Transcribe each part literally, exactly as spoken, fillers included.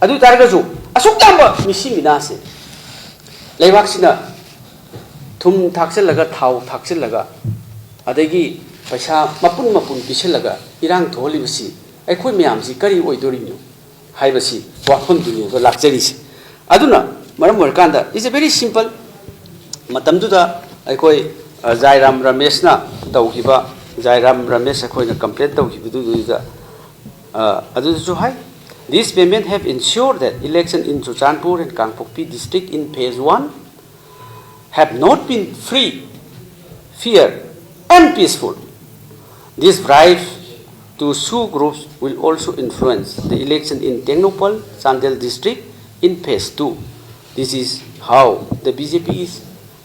ꯑꯗꯨ ꯇꯥꯔꯒꯁꯨ ꯑꯁꯨꯛ ꯌꯥꯝꯕ ꯃꯤꯁꯤ ꯃꯤꯅꯥꯁꯦ ꯂꯩꯕꯥꯛꯁꯤꯅ ꯊꯨꯝ ꯊꯥꯛꯆꯤꯜꯂꯒ, ꯊꯥꯎ ꯊꯥꯛꯆꯤꯜꯂꯒ, ꯑꯗꯒꯤ ꯄꯩꯁꯥ ꯃꯄꯨꯟ ꯃꯄꯨꯟ ꯄꯤꯁꯤꯜꯂꯒ ꯏꯔꯥꯡ ꯊꯣꯛꯍꯜꯂꯤꯕꯁꯤ ꯑꯩꯈꯣꯏ ꯃꯌꯥꯝꯁꯤ ꯀꯔꯤ ꯑꯣꯏꯗꯣꯔꯤꯕꯅꯣ ꯍꯥꯏꯕꯁꯤ ꯋꯥꯐꯝꯗꯨꯅꯦꯕ ꯂꯥꯛꯆꯔꯤꯁꯦ꯫ ꯑꯗꯨꯅ ꯃꯔꯝ ꯑꯣꯏꯔꯀꯥꯟꯗ, it's a very simple, ꯃꯇꯝꯗꯨꯗ ꯑꯩꯈꯣꯏ, ꯑ, ꯖꯥꯏꯔꯥꯝ ꯔꯃꯦꯁꯅ ꯇꯧꯈꯤꯕ, ꯖꯥꯏꯔꯥꯝ ꯔꯃꯦꯁ ꯑꯩꯈꯣꯏꯅ complain ꯇꯧꯈꯤꯕꯗꯨꯗ, ꯑ, ꯑꯗꯨꯗꯁꯨ ꯍꯥꯏ, "These payment have ensured that election in Churachandpur and Kangpokpi district in phase one have not been free, fair and peaceful. This bribe to two groups will also influence the election in Tengnoupal, Chandel district in phase two. This is how the B J P is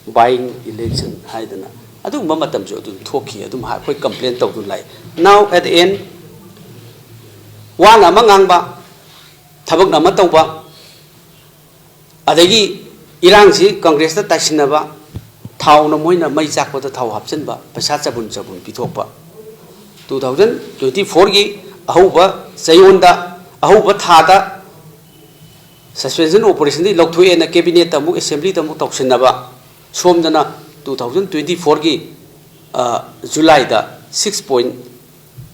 buying election," ꯍꯥꯏꯗꯅ ꯑꯗꯨꯒꯨꯝꯕ ꯃꯇꯝꯁꯨ ꯑꯗꯨꯝ ꯊꯣꯛꯈꯤ꯫ ꯑꯗꯨꯝ ꯑꯩꯈꯣꯏ complain ꯇꯧꯗꯨꯅ ꯂꯥꯛꯏ꯫ Now at the end, ꯋꯥꯅ ꯑꯃ ꯉꯥꯡꯕ, ꯊꯕꯛꯅ ꯑꯃ ꯇꯧꯕ, ꯑꯗꯒꯤ ꯏꯔꯥꯡꯁꯤ ꯀꯪꯒ꯭ꯔꯦꯁꯇ ꯇꯥꯏꯁꯤꯟꯅꯕ, ꯊꯥꯎꯅ ꯃꯣꯏꯅ ꯃꯩ ꯆꯥꯛꯄꯗ ꯊꯥꯎ ꯍꯥꯞꯆꯤꯟꯕ, ꯄꯩꯁꯥ ꯆꯕꯨꯟ ꯆꯕꯨꯟ ꯄꯤꯊꯣꯛꯄ꯫ Two thousand twenty fourꯒꯤ ꯑꯍꯧꯕ ꯆꯌꯣꯜꯗ, ꯑꯍꯧꯕ ꯊꯥꯗ suspension operationꯗꯤ ꯂꯧꯊꯣꯛꯑꯦꯅ cabinetꯇ ꯑꯃꯨꯛ, assemblyꯗ ꯑꯃꯨꯛ ꯇꯧꯁꯤꯟꯅꯕ꯫ ꯁꯣꯝꯗꯅ two thousand twenty fourꯒꯤ, ꯑ, Julyꯗ six point,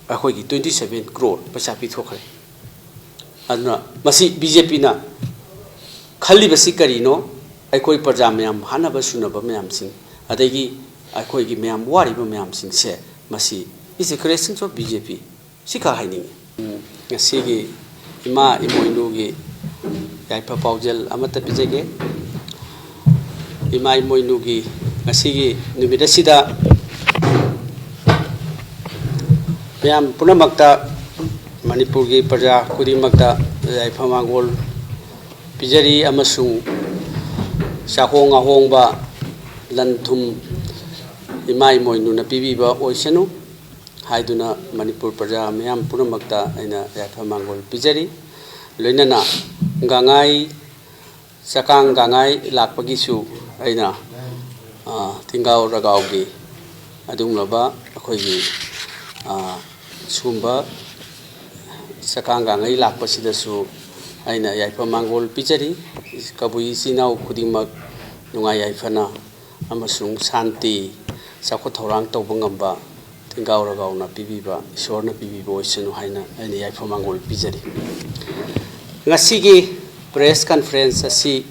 ꯑꯩꯈꯣꯏꯒꯤ twenty seven crore ꯄꯩꯁꯥ ꯄꯤꯊꯣꯛꯈ꯭ꯔꯦ꯫ ꯑꯗꯨꯅ ꯃꯁꯤ B J Pꯅ ꯈꯜꯂꯤꯕꯁꯤ ꯀꯔꯤꯅꯣ? ꯑꯩꯈꯣꯏ ꯄ꯭ꯔꯖꯥ ꯃꯌꯥꯝ, ꯍꯥꯠꯅꯕ ꯁꯨꯅꯕ ꯃꯌꯥꯝꯁꯤꯡ, ꯑꯗꯒꯤ ꯑꯩꯈꯣꯏꯒꯤ ꯃꯌꯥꯝ ꯋꯥꯔꯤꯕ ꯃꯌꯥꯝꯁꯤꯡꯁꯦ, ꯃꯁꯤ is a creation of B J P꯫ ꯁꯤꯈꯛ ꯍꯥꯏꯅꯤꯡꯉꯤ꯫ ꯎꯝ, ꯉꯁꯤꯒꯤ ꯏꯃꯥ ꯏꯃꯣꯏꯅꯨꯒꯤ ꯌꯥꯏꯐ ꯄꯥꯎꯖꯦꯜ ꯑꯃꯠꯇ ꯄꯤꯖꯒꯦ꯫ ꯏꯃꯥ ꯏꯃꯣꯏꯅꯨꯒꯤ ꯉꯁꯤꯒꯤ ꯅꯨꯃꯤꯠ ꯑꯁꯤꯗ ꯃꯤꯌꯥꯝ ꯄꯨꯝꯅꯃꯛꯇ, ꯃꯅꯤꯄꯨꯔꯒꯤ ꯄ꯭ꯔꯖꯥ ꯈꯨꯗꯤꯡꯃꯛꯇ ꯌꯥꯏꯐ ꯃꯪꯒꯣꯜ ꯄꯤꯖꯔꯤ ꯑꯃꯁꯨꯡ ꯆꯥꯍꯣꯡ ꯉꯥꯍꯣꯡꯕ ꯂꯟ ꯊꯨꯝ ꯏꯃꯥ ꯏꯃꯣꯏꯅꯨꯅ ꯄꯤꯕꯤꯕ ꯑꯣꯏꯁꯅꯨ ꯍꯥꯏꯗꯨꯅ ꯃꯅꯤꯄꯨꯔ ꯄ꯭ꯔꯖꯥ ꯃꯤꯌꯥꯝ ꯄꯨꯝꯅꯃꯛꯇ ꯑꯩꯅ ꯌꯥꯏꯐ ꯃꯪꯒꯣꯜ ꯄꯤꯖꯔꯤ꯫ ꯂꯣꯏꯅꯅ ꯒꯥꯡꯉꯥꯏ, ꯆꯀꯥꯡ ꯒꯥꯡꯉꯥꯏ ꯂꯥꯛꯄꯒꯤꯁꯨ ꯑꯩꯅ, ꯑ, ꯊꯤꯡꯒꯥꯎ ꯔꯒꯥꯎꯒꯤ ꯑꯗꯨꯒꯨꯝꯂꯕ ꯑꯩꯈꯣꯏꯒꯤ, ꯑ, ꯁꯤꯒꯨꯝꯕ ꯆꯀꯥꯡ ꯒꯥꯡꯉꯩ ꯂꯥꯛꯄꯁꯤꯗꯁꯨ ꯑꯩꯅ ꯌꯥꯏꯐ ꯃꯥꯡꯒꯣꯜ ꯄꯤꯖꯔꯤ꯫ ꯀꯕꯨꯏ ꯏꯆꯤꯟ ꯏꯅꯥꯎ ꯈꯨꯗꯤꯡꯃꯛ ꯅꯨꯡꯉꯥꯏ ꯌꯥꯏꯐꯅ ꯑꯃꯁꯨꯡ ꯁꯥꯟꯇꯤ, ꯆꯥꯎꯈꯠ ꯊꯧꯔꯥꯡ ꯇꯧꯕ ꯉꯝꯕ, ꯊꯤꯡꯒꯥꯎ ꯔꯒꯥꯎꯅ ꯄꯤꯕꯤꯕ, ꯏꯁꯣꯔꯅ ꯄꯤꯕꯤꯕ ꯑꯣꯏꯁꯅꯨ ꯍꯥꯏꯅ ꯑꯩꯅ ꯌꯥꯏꯐ ꯃꯥꯡꯒꯣꯜ ꯄꯤꯖꯔꯤ꯫ ꯉꯁꯤꯒꯤ press conference ꯑꯁꯤ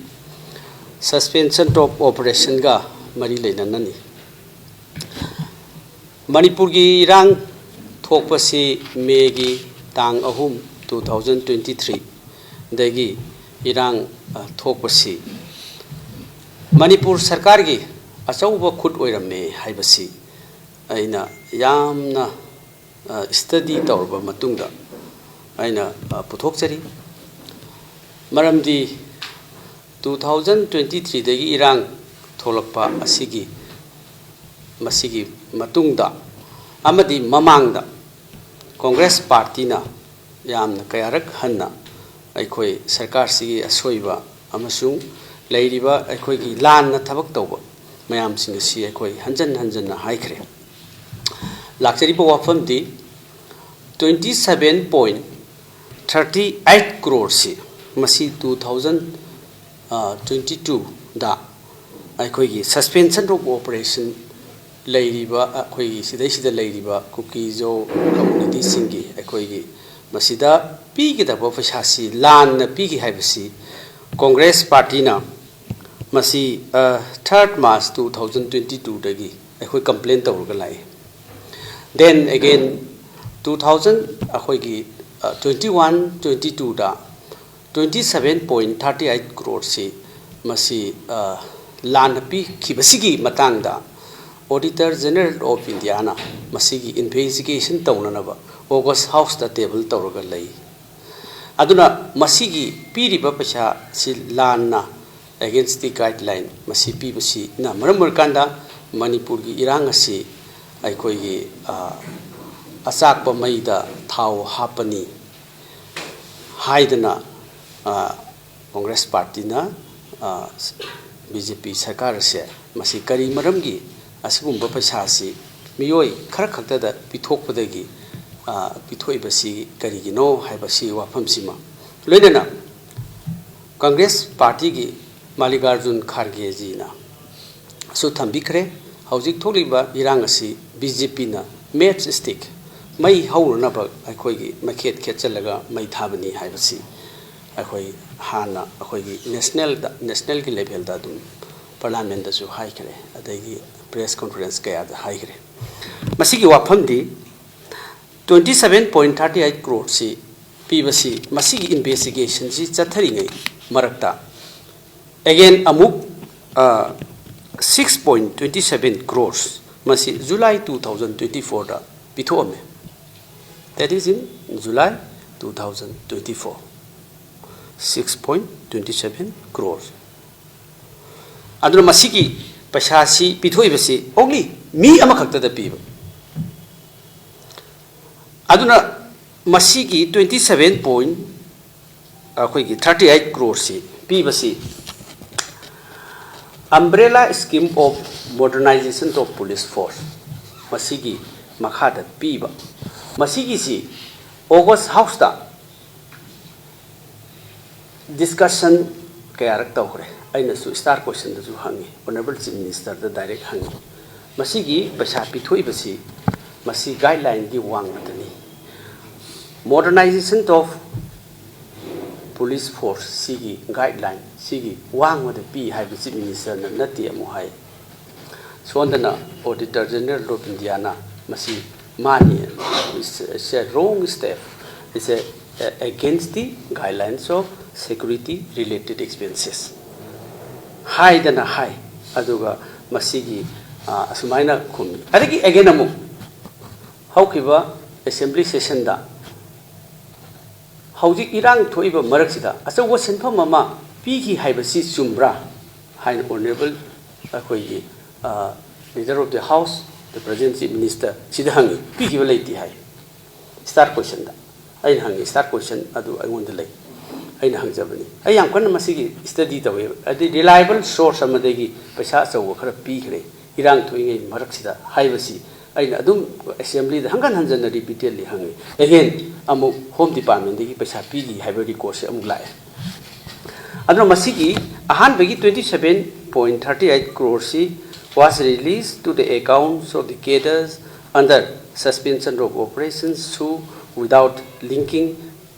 suspension of operationꯒ ꯃꯔꯤ ꯂꯩꯅꯅꯅꯤ꯫ ꯃꯅꯤꯄꯨꯔꯒꯤ ꯏꯔꯥꯡ ꯊꯣꯛꯄꯁꯤ ꯃꯦꯒꯤ ꯇꯥꯡ ꯑꯍꯨꯝ, two thousand twenty three ꯗꯒꯤ ꯏꯔꯥꯡ, ꯑ, ꯊꯣꯛꯄꯁꯤ ꯃꯅꯤꯄꯨꯔ ꯁꯔꯀꯥꯔꯒꯤ ꯑꯆꯧꯕ ꯈꯨꯠ ꯑꯣꯏꯔꯝꯃꯦ ꯍꯥꯏꯕꯁꯤ ꯑꯩꯅ ꯌꯥꯝꯅ, ꯑ, study ꯇꯧꯔꯕ ꯃꯇꯨꯡꯗ ꯑꯩꯅ, ꯑ, ꯄꯨꯊꯣꯛꯆꯔꯤ꯫ ꯃꯔꯝꯗꯤ two thousand twenty threeꯗꯒꯤ ꯏꯔꯥꯡ ꯊꯣꯛꯂꯛꯄ ꯑꯁꯤꯒꯤ, ꯃꯁꯤꯒꯤ ꯃꯇꯨꯡꯗ ꯑꯃꯗꯤ ꯃꯃꯥꯡꯗ ꯀꯣꯡꯒ꯭ꯔꯦꯁ ꯄꯥꯔꯇꯤꯅ ꯌꯥꯝꯅ ꯀꯌꯥꯔꯛ ꯍꯟꯅ ꯑꯩꯈꯣꯏ ꯁꯔꯀꯥꯔꯁꯤꯒꯤ ꯑꯁꯣꯏꯕ ꯑꯃꯁꯨꯡ ꯂꯩꯔꯤꯕ ꯑꯩꯈꯣꯏꯒꯤ ꯂꯥꯟꯅ ꯊꯕꯛ ꯇꯧꯕ ꯃꯌꯥꯝꯁꯤꯡ ꯑꯁꯤ ꯑꯩꯈꯣꯏ ꯍꯟꯖꯟ ꯍꯟꯖꯟꯅ ꯍꯥꯏꯈ꯭ꯔꯦ꯫ ꯂꯥꯛꯆꯔꯤꯕ ꯋꯥꯐꯝꯗꯤ twenty seven point thirty eight crore ꯁꯤ ꯃꯁꯤ two thousand twenty twoꯗ ꯑꯩꯈꯣꯏꯒꯤ suspension of operation ꯂꯩꯔꯤꯕ, ꯑꯩꯈꯣꯏꯒꯤ ꯁꯤꯗꯩꯁꯤꯗ ꯂꯩꯔꯤꯕ ꯀꯨꯀꯤ ꯖꯣ ꯀꯝꯃꯨꯅꯤꯇꯤꯁꯤꯡꯒꯤ ꯑꯩꯈꯣꯏꯒꯤ ꯃꯁꯤꯗ ꯄꯤꯒꯗꯕ ꯄꯩꯁꯥꯁꯤ ꯂꯥꯟꯅ ꯄꯤꯈꯤ ꯍꯥꯏꯕꯁꯤ ꯀꯣꯡꯒ꯭ꯔꯦꯁ ꯄꯥꯔꯇꯤꯅ ꯃꯁꯤ, ꯑ, third March two thousand twenty twoꯗꯒꯤ ꯑꯩꯈꯣꯏ complain ꯇꯧꯔꯒ ꯂꯥꯛꯏ꯫ Then again two thousand, ꯑꯩꯈꯣꯏꯒꯤ, ꯑ, twenty one twenty twoꯗ twenty seven point thirty eight crore ꯁꯤ ꯃꯁꯤ, ꯑ, ꯂꯥꯟꯅ ꯄꯤꯈꯤꯕꯁꯤꯒꯤ ꯃꯇꯥꯡꯗ Auditor General of Indiaꯅ ꯃꯁꯤꯒꯤ investigation ꯇꯧꯅꯅꯕ August Houseꯇ table ꯇꯧꯔꯒ ꯂꯩ꯫ ꯑꯗꯨꯅ ꯃꯁꯤꯒꯤ ꯄꯤꯔꯤꯕ ꯄꯩꯁꯥꯁꯤ ꯂꯥꯟꯅ against the guideline ꯃꯁꯤ ꯄꯤꯕꯁꯤꯅ ꯃꯔꯝ ꯑꯣꯏꯔꯀꯥꯟꯗ ꯃꯅꯤꯄꯨꯔꯒꯤ ꯏꯔꯥꯡ ꯑꯁꯤ ꯑꯩꯈꯣꯏꯒꯤ, ꯑ, ꯑꯆꯥꯛꯄ ꯃꯩꯗ ꯊꯥꯎ ꯍꯥꯞꯄꯅꯤ ꯍꯥꯏꯗꯅ, ꯑ, ꯀꯣꯡꯒ꯭ꯔꯦꯁ ꯄꯥꯔꯇꯤꯅ, ꯑ, ꯕꯤ ꯖꯦ ꯄꯤ ꯁꯔꯀꯥꯔ ꯑꯁꯦ ꯃꯁꯤ ꯀꯔꯤ ꯃꯔꯝꯒꯤ ꯑꯁꯤꯒꯨꯝꯕ ꯄꯩꯁꯥ ꯑꯁꯤ ꯃꯤꯑꯣꯏ ꯈꯔ ꯈꯛꯇꯗ ꯄꯤꯊꯣꯛꯄꯗꯒꯤ, ꯑ, ꯄꯤꯊꯣꯛꯏꯕꯁꯤ ꯀꯔꯤꯒꯤꯅꯣ ꯍꯥꯏꯕꯁꯤ ꯋꯥꯐꯝꯁꯤꯃ ꯂꯣꯏꯅꯅ ꯀꯪꯒ꯭ꯔꯦꯁ ꯄꯥꯔꯇꯤꯒꯤ ꯃꯥꯜꯂꯤꯀꯥꯔꯖꯨꯟ ꯈꯥꯔꯒꯦꯖꯤꯅ ꯁꯨ ꯊꯝꯕꯤꯈ꯭ꯔꯦ꯫ ꯍꯧꯖꯤꯛ ꯊꯣꯛꯂꯤꯕ ꯏꯔꯥꯡ ꯑꯁꯤ ꯕꯤ ꯖꯦ ꯄꯤꯅ ꯃꯦꯠꯆ ꯁ꯭ꯇꯤꯛ, ꯃꯩ ꯍꯧꯅꯅꯕ ꯑꯩꯈꯣꯏꯒꯤ ꯃꯩꯈꯦꯠ ꯈꯦꯠꯆꯜꯂꯒ ꯃꯩ ꯊꯥꯕꯅꯤ ꯍꯥꯏꯕꯁꯤ ꯑꯩꯈꯣꯏ ꯍꯥꯟꯅ ꯑꯩꯈꯣꯏꯒꯤ ꯅꯦꯁꯅꯦꯜꯗ, ꯅꯦꯁꯅꯦꯜꯒꯤ ꯂꯦꯚꯦꯜꯗ ꯑꯗꯨꯝ ꯄꯥꯔꯂꯥꯃꯦꯟꯗꯁꯨ ꯍꯥꯏꯈ꯭ꯔꯦ, ꯑꯗꯒꯤ ꯄ꯭ꯔꯦꯁ ꯀꯣꯟꯐꯔꯦꯟꯁ ꯀꯌꯥꯗ ꯍꯥꯏꯈ꯭ꯔꯦ꯫ ꯃꯁꯤꯒꯤ ꯋꯥꯐꯝꯗꯤ twenty seven point thirty eight crore ꯁꯤ ꯄꯤꯕꯁꯤ, ꯃꯁꯤꯒꯤ ꯏꯟꯚꯦꯁꯇꯤꯒꯦꯁꯟꯁꯤ ꯆꯠꯊꯔꯤꯉꯩ ꯃꯔꯛꯇ again ꯑꯃꯨꯛ six point twenty seven crores ꯃꯁꯤ July two thousand twenty fourꯗ ꯄꯤꯊꯣꯛꯑꯝꯃꯦ꯫ That is in July two thousand twenty four, six point twenty seven crores꯫ ꯑꯗꯨꯅ ꯃꯁꯤꯒꯤ ꯄꯩꯁꯥꯁꯤ ꯄꯤꯊꯣꯛꯏꯕꯁꯤ only ꯃꯤ ꯑꯃꯈꯛꯇꯗ ꯄꯤꯕ꯫ ꯑꯗꯨꯅ ꯃꯁꯤꯒꯤ twenty seven point, ꯑꯩꯈꯣꯏꯒꯤ thirty eight crore ꯁꯤ ꯄꯤꯕꯁꯤ Umbrella Scheme of Modernization of Police Force, ꯃꯁꯤꯒꯤ ꯃꯈꯥꯗ ꯄꯤꯕ, ꯃꯁꯤꯒꯤꯁꯤ August Houseꯇ discussion ꯀꯌꯥꯔꯛ ꯇꯧꯈ꯭ꯔꯦ꯫ ꯑꯩꯅꯁꯨ star questionꯗꯁꯨ ꯍꯪꯉꯤ, Honourable Chief Ministerꯗ direct ꯍꯪꯉꯤ꯫ ꯃꯁꯤꯒꯤ ꯄꯩꯁꯥ ꯄꯤꯊꯣꯛꯏꯕꯁꯤ ꯃꯁꯤ guidelineꯒꯤ ꯋꯥꯡꯃꯗꯅꯤ꯫ Modernization of Police Force ꯁꯤꯒꯤ guideline ꯁꯤꯒꯤ ꯋꯥꯡꯃꯗ ꯄꯤ ꯍꯥꯏꯕ Chief Ministerꯅ ꯅꯠꯇꯦ ꯑꯃꯨꯛ ꯍꯥꯏ꯫ ꯁꯣꯝꯗꯅ Auditor General of Indiaꯅ ꯃꯁꯤ ꯃꯥꯅꯤ, it's a wrong step, it's a against the guidelines of security related expenses ꯍꯥꯏꯗꯅ ꯍꯥꯏ꯫ ꯑꯗꯨꯒ ꯃꯁꯤꯒꯤ, ꯑ, ꯑꯁꯨꯃꯥꯏꯅ ꯈꯨꯝꯃꯤ꯫ ꯑꯗꯒꯤ again ꯑꯃꯨꯛ ꯍꯧꯈꯤꯕ assembly sessionꯗ ꯍꯧꯖꯤꯛ ꯏꯔꯥꯡ ꯊꯣꯛꯏꯕ ꯃꯔꯛꯁꯤꯗ ꯑꯆꯧꯕ ꯁꯦꯟꯐꯝ ꯑꯃ ꯄꯤꯈꯤ ꯍꯥꯏꯕꯁꯤ ꯆꯨꯝꯕ꯭ꯔꯥ ꯍꯥꯏꯅ Honourable ꯑꯩꯈꯣꯏꯒꯤ, ꯑ, Leader of the House, the President Chief Minister ꯁꯤꯗ ꯍꯪꯉꯤ, ꯄꯤꯈꯤꯕ ꯂꯩꯇꯦ ꯍꯥꯏ꯫ Star questionꯗ ꯑꯩꯅ ꯍꯪꯉꯤ, star question ꯑꯗꯨ ꯑꯩꯉꯣꯟꯗ ꯂꯩ, ꯑꯩꯅ ꯍꯪꯖꯕꯅꯤ꯫ ꯑꯩ ꯌꯥꯝ ꯀꯟꯅ ꯃꯁꯤꯒꯤ study ꯇꯧꯋꯦ, ꯑꯗꯩ reliable source ꯑꯃꯗꯒꯤ ꯄꯩꯁꯥ ꯑꯆꯧꯕ ꯈꯔ ꯄꯤꯈ꯭ꯔꯦ ꯏꯔꯥꯡ ꯊꯣꯛꯏꯉꯩ ꯃꯔꯛꯁꯤꯗ ꯍꯥꯏꯕꯁꯤ ꯑꯩꯅ ꯑꯗꯨꯝ assemblyꯗ ꯍꯟꯒꯠ ꯍꯟꯖꯟꯅ repeatedly ꯍꯪꯉꯤ꯫ Again ꯑꯃꯨꯛ Home Departmentꯗꯒꯤ ꯄꯩꯁꯥ ꯄꯤꯈꯤ ꯍꯥꯏꯕ recordꯁꯦ ꯑꯃꯨꯛ ꯂꯥꯛꯑꯦ꯫ ꯑꯗꯨꯅ ꯃꯁꯤꯒꯤ ꯑꯍꯥꯟꯕꯒꯤ twenty seven point thirty eight crore ꯁꯤ was released to the accounts of the cadres under suspension of operations who, without linking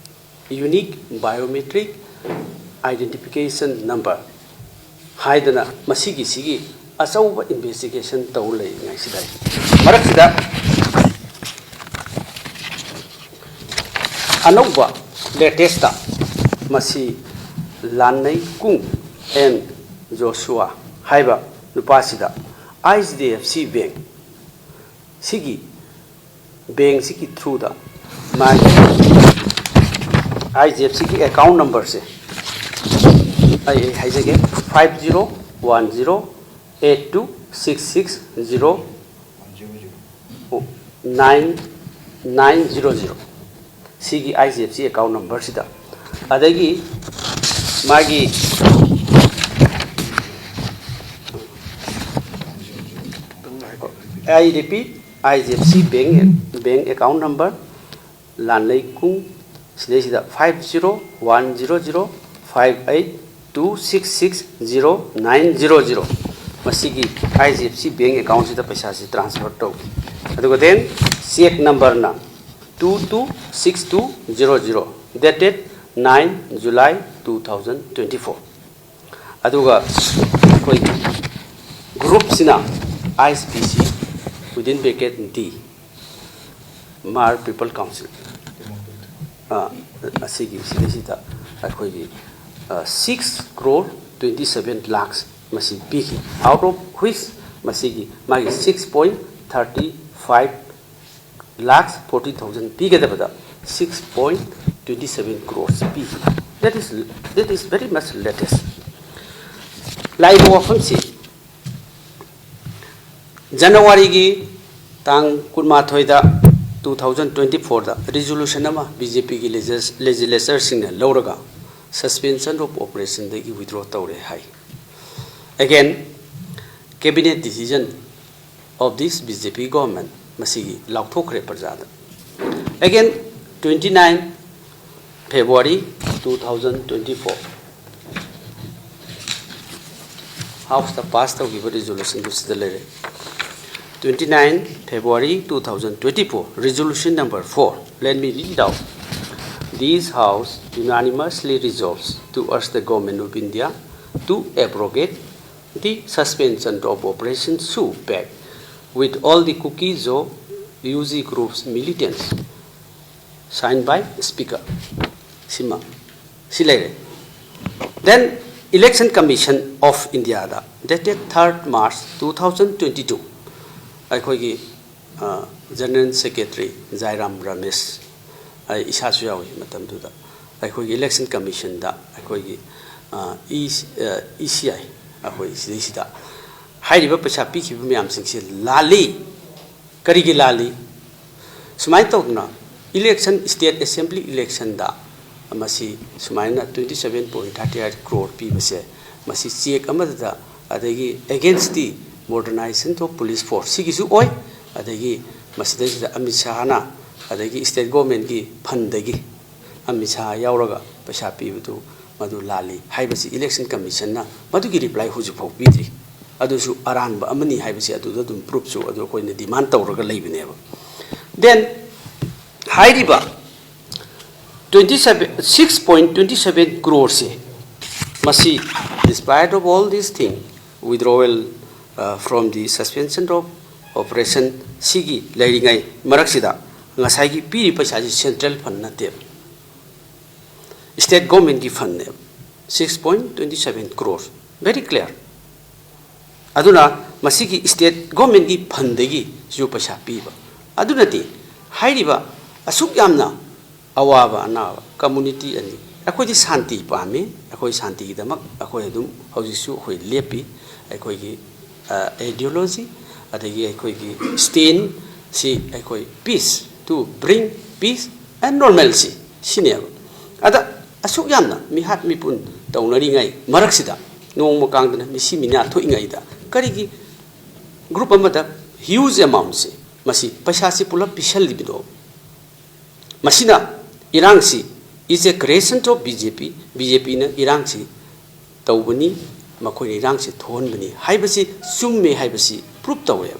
unique biometric identification number ꯍꯥꯏꯗꯅ ꯃꯁꯤꯒꯤꯁꯤꯒꯤ ꯑꯆꯧꯕ investigation ꯇꯧ ꯂꯩꯔꯤꯉꯩꯁꯤꯗ ꯃꯔꯛꯁꯤꯗ ꯑꯅꯧꯕ latest ꯃꯁꯤ ꯂꯥꯟꯅꯩ ꯀꯨꯡ ꯑꯦꯟ ꯖꯣꯁꯨꯋꯥ ꯍꯥꯏꯕ ꯅꯨꯄꯥꯁꯤꯗ H D F C bank ꯁꯤꯒꯤ ꯕꯦꯡꯁꯤꯒꯤ through ꯗ ꯃꯥꯒꯤ ꯑꯩꯆ ꯗꯤ ꯑꯦꯐ ꯁꯤꯒꯤ account number ꯁꯦ ꯑꯩ ꯑꯩ ꯍꯥꯏꯖꯒꯦ, five zero one zero eight two six six zero nine nine zero zero ꯁꯤꯒꯤ ꯑꯩꯆ ꯗꯤ ꯑꯦꯐ ꯁꯤ account number ꯁꯤꯗ꯫ ꯑꯗꯒꯤ ꯃꯥꯒꯤ, I repeat, H D F C bank, bank account number ꯂꯥꯟꯂꯩ ꯀꯨꯡ ꯁꯤꯗꯩꯁꯤꯗ five zero one zero zero five eight two six six zero nine zero zero ꯃꯁꯤꯒꯤ H D F C bank account ꯁꯤꯗ ꯄꯩꯁꯥꯁꯤ transfer ꯇꯧꯈꯤ꯫ ꯑꯗꯨꯒ then cheque number ꯅ two two six two zero zero, dated nine July two thousand twenty four꯫ ꯑꯗꯨꯒ ꯑꯩꯈꯣꯏꯒꯤ group ꯁꯤꯅ ꯑꯥꯏ S P ꯁꯤ, within bracket D, Hmar People Council, ꯑ, ꯑꯁꯤꯒꯤ ꯁꯤꯗꯩꯁꯤꯗ ꯑꯩꯈꯣꯏꯒꯤ, ꯑ, six crore twenty seven lakhs ꯃꯁꯤ ꯄꯤꯈꯤ꯫ Out of which ꯃꯁꯤꯒꯤ ꯃꯥꯒꯤ six point thirty five lakhs forty thousand ꯄꯤꯒꯗꯕꯗ six point twenty seven crores ꯄꯤꯈꯤ꯫ That is, that is very much latest꯫ ꯂꯥꯛꯏꯕ ꯋꯥꯐꯝꯁꯤ, ꯖꯅꯋꯥꯔꯤꯒꯤ ꯇꯥꯡ ꯀꯨꯟꯃꯥꯊꯣꯏꯗ, two thousand twenty four ꯗ resolution ꯑꯃ B J ꯄꯤꯒꯤ legislators ꯁꯤꯡꯅ ꯂꯧꯔꯒ suspension of operation ꯗꯒꯤ withdraw ꯇꯧꯔꯦ ꯍꯥꯏ꯫ Again, cabinet decision of this B J P government ꯃꯁꯤꯒꯤ ꯂꯥꯎꯊꯣꯛꯈ꯭ꯔꯦ ꯄ꯭ꯔꯖꯥꯗ꯫ Again, twenty nine February two thousand twenty four, ꯍꯥꯎꯁꯇ ꯄꯥꯁ ꯇꯧꯈꯤꯕ ꯔꯤꯖꯣꯂꯨꯁꯟꯗꯨ ꯁꯤꯗ ꯂꯩꯔꯦ꯫ Twenty nine February two thousand twenty four, resolution number four. Let me read it out. This House unanimously resolves to urge the Government of India to abrogate the suspension of Operation Shoe Pack with all the Kuki Zo U G groups militants. Signed by Speaker. ꯁꯤꯃ ꯁꯤ ꯂꯩꯔꯦ꯫ Then Election Commission of Indiaꯗ dated third March two thousand twenty two, ꯑꯩꯈꯣꯏꯒꯤ General Secretary ꯖꯥꯏꯔꯥꯝ Ramesh, ꯑꯩ ꯏꯁꯥꯁꯨ ꯌꯥꯎꯏ ꯃꯇꯝꯗꯨꯗ, ꯑꯩꯈꯣꯏꯒꯤ Election Commissionꯗ ꯑꯩꯈꯣꯏꯒꯤ ꯏ ꯁꯤ ꯑꯥꯏ ꯑꯩꯈꯣꯏ ꯁꯤꯗꯩꯁꯤꯗ ꯍꯥꯏꯔꯤꯕ ꯄꯩꯁꯥ ꯄꯤꯈꯤꯕ ꯃꯌꯥꯝꯁꯤꯡꯁꯦ ꯂꯥꯜꯂꯤ꯫ ꯀꯔꯤꯒꯤ ꯂꯥꯜꯂꯤ? ꯁꯨꯃꯥꯏꯅ ꯇꯧꯗꯅ election, state assembly electionꯗ ꯃꯁꯤ ꯁꯨꯃꯥꯏꯅ twenty seven point thirty eight crore ꯄꯤꯕꯁꯦ, ꯃꯁꯤ cheque ꯑꯃꯗ, ꯑꯗꯒꯤ against the modernization of police force ꯁꯤꯒꯤꯁꯨ ꯑꯣꯏ, ꯑꯗꯒꯤ ꯃꯁꯤꯗꯩꯁꯤꯗ ꯑꯃꯤꯠ ꯁꯥꯍꯅ ꯑꯗꯒꯤ state governmentꯀꯤ fundꯗꯒꯤ ꯑꯃꯤꯠ ꯁꯥꯍ ꯌꯥꯎꯔꯒ ꯄꯩꯁꯥ ꯄꯤꯕꯗꯨ ꯃꯗꯨ ꯂꯥꯜꯂꯤ ꯍꯥꯏꯕꯁꯤ Election Commissionꯅ ꯃꯗꯨꯒꯤ reply ꯍꯧꯖꯤꯛꯐꯥꯎ ꯄꯤꯗ꯭ꯔꯤ꯫ ꯑꯗꯨꯁꯨ ꯑꯔꯥꯟꯕ ꯑꯃꯅꯤ ꯍꯥꯏꯕꯁꯤ ꯑꯗꯨꯗ ꯑꯗꯨꯝ proofꯁꯨ ꯑꯗꯨ ꯑꯩꯈꯣꯏꯅ demand ꯇꯧꯔꯒ ꯂꯩꯕꯅꯦꯕ꯫ Then ꯍꯥꯏꯔꯤꯕ twenty seven, six point twenty seven croreꯁꯦ, ꯃꯁꯤ despite of all this thing, withdrawal from the suspension of operation ꯁꯤꯒꯤ ꯂꯩꯔꯤꯉꯩ ꯃꯔꯛꯁꯤꯗ ꯉꯁꯥꯏꯒꯤ ꯄꯤꯔꯤꯕ ꯄꯩꯁꯥꯁꯤ central fund ꯅꯠꯇꯦꯕ, state governmentꯀꯤ fundꯅꯦꯕ꯫ Six point twenty seven crore, very clear꯫ ꯑꯗꯨꯅ ꯃꯁꯤꯒꯤ state governmentꯀꯤ fundꯗꯒꯤꯁꯨ ꯄꯩꯁꯥ ꯄꯤꯕ꯫ ꯑꯗꯨꯅꯗꯤ ꯍꯥꯏꯔꯤꯕ ꯑꯁꯨꯛ ꯌꯥꯝꯅ ꯑꯋꯥꯕ ꯑꯅꯥꯕ community ꯑꯅꯤ, ꯑꯩꯈꯣꯏꯗꯤ ꯁꯥꯟꯇꯤ ꯄꯥꯝꯃꯤ, ꯑꯩꯈꯣꯏ ꯁꯥꯟꯇꯤꯒꯤꯗꯃꯛ ꯑꯩꯈꯣꯏ ꯑꯗꯨꯝ ꯍꯧꯖꯤꯛꯁꯨ ꯑꯩꯈꯣꯏ ꯂꯦꯞꯄꯤ꯫ ꯑꯩꯈꯣꯏꯒꯤ ideology ꯑꯗꯒꯤ ꯑꯩꯈꯣꯏꯒꯤ stand ꯁꯤ ꯑꯩꯈꯣꯏ peace, to bring peace and normalcy ꯁꯤꯅꯦꯕ꯫ ꯑꯗ ꯑꯁꯨꯛ ꯌꯥꯝꯅ ꯃꯤꯍꯥꯠ ꯃꯤꯄꯨꯟ ꯇꯧꯅꯔꯤꯉꯩ ꯃꯔꯛꯁꯤꯗ, ꯅꯣꯡꯃ ꯀꯥꯡꯗꯅ ꯃꯤꯁꯤ ꯃꯤꯅꯥ ꯊꯣꯛꯏꯉꯩꯗ ꯀꯔꯤꯒꯤ group ꯑꯃꯗ huge amountꯁꯦ, ꯃꯁꯤ ꯄꯩꯁꯥꯁꯤ ꯄꯨꯂꯞ ꯄꯤꯁꯜꯂꯤꯕꯅꯣ? ꯃꯁꯤꯅ ꯏꯔꯥꯡꯁꯤ is a creation of BJP, BJPꯅ ꯏꯔꯥꯡꯁꯤ ꯇꯧꯕꯅꯤ, ꯃꯈꯣꯏꯅ ꯏꯔꯥꯡꯁꯤ ꯊꯣꯛꯍꯟꯕꯅꯤ ꯍꯥꯏꯕꯁꯤ ꯆꯨꯝꯃꯦ ꯍꯥꯏꯕꯁꯤ ꯄ꯭ꯔꯨꯞ ꯇꯧꯋꯦ꯫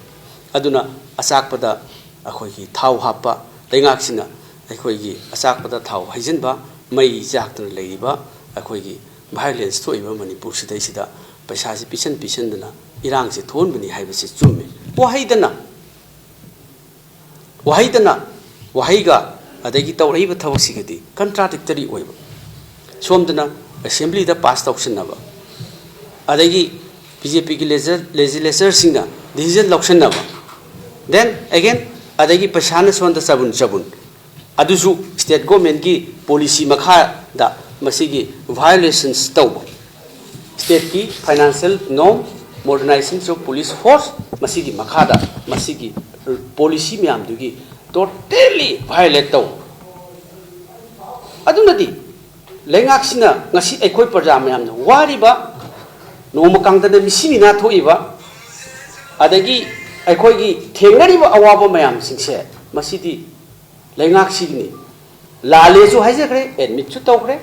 ꯑꯗꯨꯅ ꯑꯆꯥꯛꯄꯗ ꯑꯩꯈꯣꯏꯒꯤ ꯊꯥꯎ ꯍꯥꯞꯄ, ꯂꯩꯉꯥꯛꯁꯤꯅ ꯑꯩꯈꯣꯏꯒꯤ ꯑꯆꯥꯛꯄꯗ ꯊꯥꯎ ꯍꯩꯖꯤꯟꯕ, ꯃꯩ ꯆꯥꯛꯇꯅ ꯂꯩꯔꯤꯕ ꯑꯩꯈꯣꯏꯒꯤ ꯚꯥꯏꯑꯣꯂꯦꯟꯁ ꯊꯣꯛꯏꯕ ꯃꯅꯤꯄꯨꯔꯁꯤꯗꯩꯁꯤꯗ ꯄꯩꯁꯥꯁꯤ ꯄꯤꯁꯟ ꯄꯤꯁꯟꯗꯅ ꯏꯔꯥꯡꯁꯤ ꯊꯣꯛꯍꯟꯕꯅꯤ ꯍꯥꯏꯕꯁꯤ ꯆꯨꯝꯃꯤ꯫ ꯋꯥꯍꯩꯗꯅ, ꯋꯥꯍꯩꯗꯅ ꯋꯥꯍꯩꯒ ꯑꯗꯒꯤ ꯇꯧꯔꯛꯏꯕ ꯊꯕꯛꯁꯤꯒꯗꯤ ꯀꯟꯇ꯭ꯔꯥꯗꯤꯛꯇꯔꯤ ꯑꯣꯏꯕ꯫ ꯁꯣꯝꯗꯅ ꯑꯦꯁꯦꯝꯕ꯭ꯂꯤꯗ ꯄꯥꯁ ꯇꯧꯁꯤꯟꯅꯕ, ꯑꯗꯒꯤ ꯕꯤ ꯖꯦ ꯄꯤꯒꯤ ꯂꯦꯖꯤꯁꯂꯦꯆꯔꯁꯤꯡꯅ ꯗꯤꯁꯤꯖꯟ ꯂꯧꯁꯤꯟꯅꯕ, then again ꯑꯗꯒꯤ ꯄꯩꯁꯥꯅ ꯁꯣꯝꯗ ꯆꯕꯨꯟ ꯆꯕꯨꯟ, ꯑꯗꯨꯁꯨ ꯁ꯭ꯇꯦꯠ ꯒꯣꯔꯃꯦꯟꯒꯤ ꯄꯣꯂꯤꯁꯤ ꯃꯈꯥꯗ ꯃꯁꯤꯒꯤ ꯚꯥꯏꯑꯣꯂꯦꯁꯟꯁ ꯇꯧꯕ꯫ ꯁ꯭ꯇꯦꯠꯀꯤ financial norm, modernisation of police force, ꯃꯁꯤꯒꯤ ꯃꯈꯥꯗ ꯃꯁꯤꯒꯤ ꯄꯣꯂꯤꯁꯤ ꯃꯌꯥꯝꯗꯨꯒꯤ ꯇꯣꯇꯦꯜꯂꯤ ꯚꯥꯏꯑꯣꯂꯦꯠ ꯇꯧ꯫ ꯑꯗꯨꯅꯗꯤ ꯂꯩꯉꯥꯛꯁꯤꯅ ꯉꯁꯤ ꯑꯩꯈꯣꯏ ꯄ꯭ꯔꯖꯥ ꯃꯌꯥꯝꯅ ꯋꯥꯔꯤꯕ, ꯅꯣꯡꯃ ꯀꯥꯡꯗꯅ ꯃꯤꯁꯤ ꯃꯤꯅꯥ ꯊꯣꯛꯏꯕ, ꯑꯗꯒꯤ ꯑꯩꯈꯣꯏꯒꯤ ꯊꯦꯡꯅꯔꯤꯕ ꯑꯋꯥꯕ ꯃꯌꯥꯝꯁꯤꯡꯁꯦ, ꯃꯁꯤꯗꯤ ꯂꯩꯉꯥꯛꯁꯤꯒꯤꯅꯤ꯫ ꯂꯥꯜꯂꯦꯁꯨ ꯍꯥꯏꯖꯈ꯭ꯔꯦ, ꯑꯦꯗꯃꯤꯠꯁꯨ ꯇꯧꯈ꯭ꯔꯦ,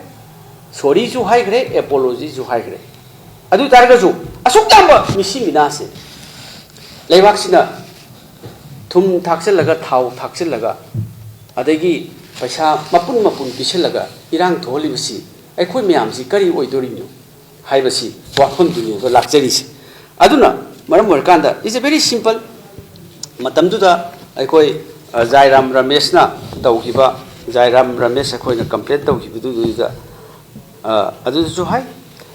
ꯁꯣꯔꯤꯁꯨ ꯍꯥꯏꯈ꯭ꯔꯦ, ꯑꯦꯄꯣꯂꯣꯖꯤꯁꯨ ꯍꯥꯏꯈ꯭ꯔꯦ꯫ ꯑꯗꯨ ꯑꯣꯏ ꯇꯥꯔꯒꯁꯨ ꯑꯁꯨꯛ ꯌꯥꯝꯕ ꯃꯤꯁꯤ ꯃꯤꯅꯥꯁꯦ ꯂꯩꯕꯥꯛꯁꯤꯅ ꯊꯨꯝ ꯊꯥꯛꯆꯤꯜꯂꯒ, ꯊꯥꯎ ꯊꯥꯛꯆꯤꯜꯂꯒ, ꯑꯗꯒꯤ ꯄꯩꯁꯥ ꯃꯄꯨꯟ ꯃꯄꯨꯟ ꯄꯤꯁꯤꯜꯂꯒ ꯏꯔꯥꯡ ꯊꯣꯛꯍꯜꯂꯤꯕꯁꯤ ꯑꯩꯈꯣꯏ ꯃꯌꯥꯝꯁꯤ ꯀꯔꯤ ꯑꯣꯏꯗꯣꯔꯤꯕꯅꯣ ꯍꯥꯏꯕꯁꯤ ꯋꯥꯐꯝꯗꯨꯅꯦꯕ ꯂꯥꯛꯆꯔꯤꯁꯦ꯫ ꯑꯗꯨꯅ ꯃꯔꯝ ꯑꯣꯏꯔꯀꯥꯟꯗ, it's a very simple, ꯃꯇꯝꯗꯨꯗ ꯑꯩꯈꯣꯏ, ꯑ, ꯖꯥꯏꯔꯥꯝ ꯔꯃꯦꯁꯅ ꯇꯧꯈꯤꯕ, ꯖꯥꯏꯔꯥꯝ ꯔꯃꯦꯁ ꯑꯩꯈꯣꯏꯅ ꯀꯝꯄ꯭ꯂꯦꯟ ꯇꯧꯈꯤꯕꯗꯨꯗ, ꯑ, ꯑꯗꯨꯗꯁꯨ ꯍꯥꯏ,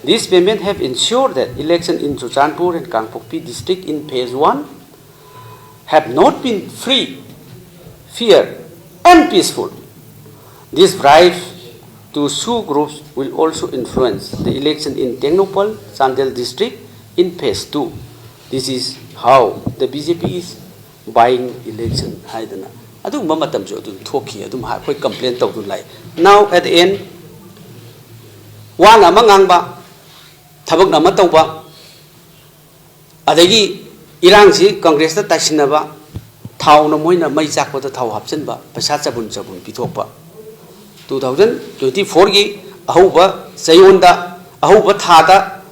"This payment have ensured that election in Churachandpur and Kangpokpi district in phase one have not been free, fair and peaceful. This bribe to two groups will also influence the election in Tengnoupal, Chandel district in phase two. This is how the B J P is buying election" ꯍꯥꯏꯗꯅ ꯑꯗꯨꯒꯨꯝꯕ ꯃꯇꯝꯁꯨ ꯑꯗꯨꯝ ꯊꯣꯛꯈꯤ꯫ ꯑꯗꯨꯝ ꯑꯩꯈꯣꯏ complain ꯇꯧꯗꯨꯅ ꯂꯥꯛꯏ꯫ Now at the end, ꯋꯥꯅ ꯑꯃ ꯉꯥꯡꯕ, ꯊꯕꯛꯅ ꯑꯃ ꯇꯧꯕ, ꯑꯗꯒꯤ ꯏꯔꯥꯡꯁꯤ ꯀꯪꯒ꯭ꯔꯦꯁꯇ ꯇꯥꯏꯁꯤꯟꯅꯕ, ꯊꯥꯎꯅ ꯃꯣꯏꯅ ꯃꯩ ꯆꯥꯛꯄꯗ ꯊꯥꯎ ꯍꯥꯞꯆꯤꯟꯕ, ꯄꯩꯁꯥ ꯆꯕꯨꯟ ꯆꯕꯨꯟ ꯄꯤꯊꯣꯛꯄ꯫ Two thousand twenty fourꯒꯤ ꯑꯍꯧꯕ ꯆꯌꯣꯜꯗ, ꯑꯍꯧꯕ ꯊꯥꯗ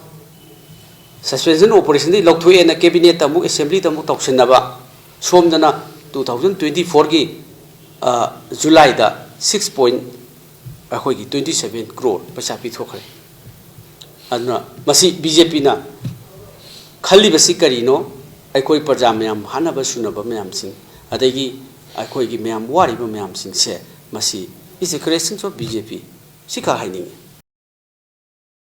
Suspension operation ꯗꯒꯤ ꯂꯧꯊꯣꯛꯑꯦꯅ cabinet ꯇ ꯑꯃꯨꯛ, assembly ꯗ ꯑꯃꯨꯛ ꯇꯧꯁꯤꯟꯅꯕ, ꯁꯣꯝꯗꯅ two thousand twenty four ꯒꯤ, ꯑ, July ꯗ six point ꯑꯩꯈꯣꯏꯒꯤ twenty seven crore ꯄꯩꯁꯥ ꯄꯤꯊꯣꯛꯈ꯭ꯔꯦ꯫ ꯑꯗꯨꯅ ꯃꯁꯤ BJP ꯅ ꯈꯜꯂꯤꯕꯁꯤ ꯀꯔꯤꯅꯣ? ꯑꯩꯈꯣꯏ ꯄ꯭ꯔꯖꯥ ꯃꯌꯥꯝ ꯍꯥꯠꯅꯕ ꯁꯨꯅꯕ ꯃꯌꯥꯝꯁꯤꯡ, ꯑꯗꯒꯤ ꯑꯩꯈꯣꯏꯒꯤ ꯃꯌꯥꯝ ꯋꯥꯔꯤꯕ ꯃꯌꯥꯝꯁꯤꯡꯁꯦ, ꯃꯁꯤ is a creation of BJP꯫ ꯁꯤꯈꯛ ꯍꯥꯏꯅꯤꯡꯉꯤ꯫